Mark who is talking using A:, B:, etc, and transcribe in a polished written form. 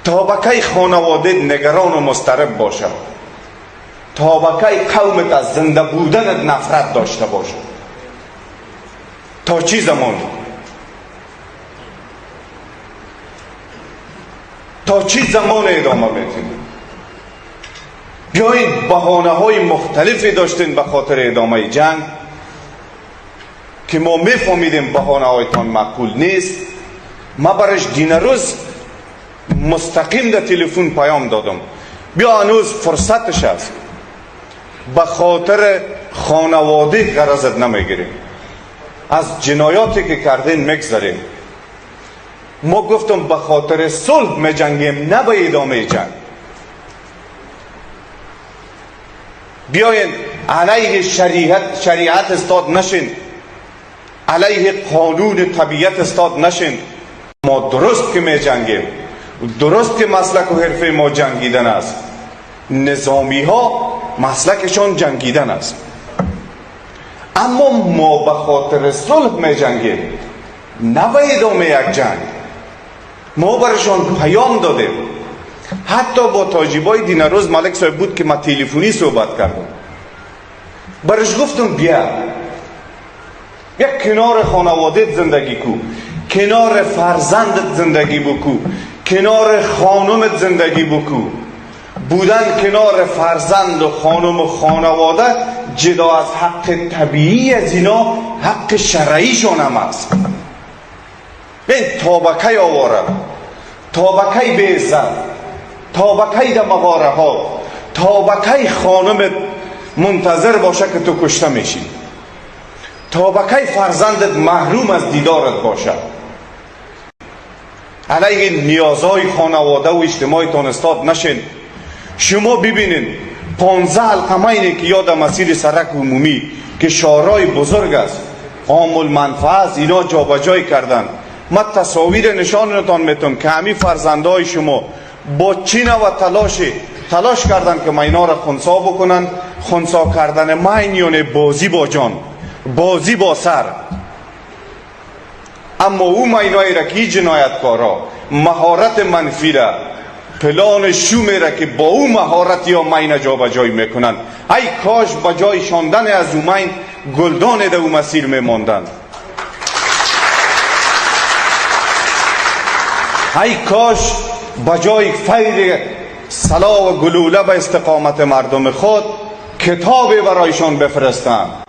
A: تا به کی خانواده نگران و مضطرب باشد؟ تا به کی قومت از زنده بودنت نفرت داشته باشد؟ تا چی زمان؟ تا چی زمان ادامه میتیم؟ بیایید بهانه های مختلفی داشتین به خاطر ادامه جنگ که ما میفهمیدیم بهانه هایتان معقول نیست. ما برش دینروز مستقیم در تلفن پیام دادم، بیا هنوز فرصتش است، به خاطر خانواده غرضت نمیگیریم، از جنایاتی که کردین میگذریم. ما گفتم به خاطر صلح میجنگیم، نه به ادامه جنگ. بیاین علیه شریعت استاد نشین، علیه قانون طبیعت استاد نشین. ما درست که می جنگیم، درست که مسلک و حرفه ما جنگیدن است، نظامی ها مسلکشان جنگیدن است، اما ما به خاطر صلح می جنگیم، نه به ادامه یک جنگ. ما برشان پیام دادیم. حتی با تاجیبای دینروز ملک صاحب بود که ما تلفنی صحبت کردم، برش گفتم بیا یک کنار خانوادت زندگی کو، کنار فرزندت زندگی بکو، کنار خانمت زندگی بکو. بودن کنار فرزند و خانم و خانواده جدا از حق طبیعی از اینا، حق شرعیشون هم است. ببین تا به کی آواره، تا به کی به عزت، تا به کی در مغاره ها، تا به کی خانمت منتظر باشه که تو کشته میشی، تا به کی فرزندت محروم از دیدارت باشه. علیه نیازهای خانواده و اجتماعتان استاد نشین. شما ببینین 15 حلقه که یاد مسیر سرک عمومی که شارای بزرگ است، عام المنفعه است، اینا جابجای کردن. ما تصاویر نشانتان میتم که همی فرزندهای شما با چینه و تلاش کردن که مینا را خنثی بکنن. خنثی کردن مین یعنی بازی با جان، بازی با سر. اما او مینایی را که جنایتکارا مهارت منفی را، پلان شومی را که با او مهارت یا مین جابجایی میکنن، ای کاش با جای شاندن از او مین گلدان در او مسیر میماندند. ای کاش با جای فیر سلا و گلوله به استقامت مردم خود کتابی برایشان بفرستند.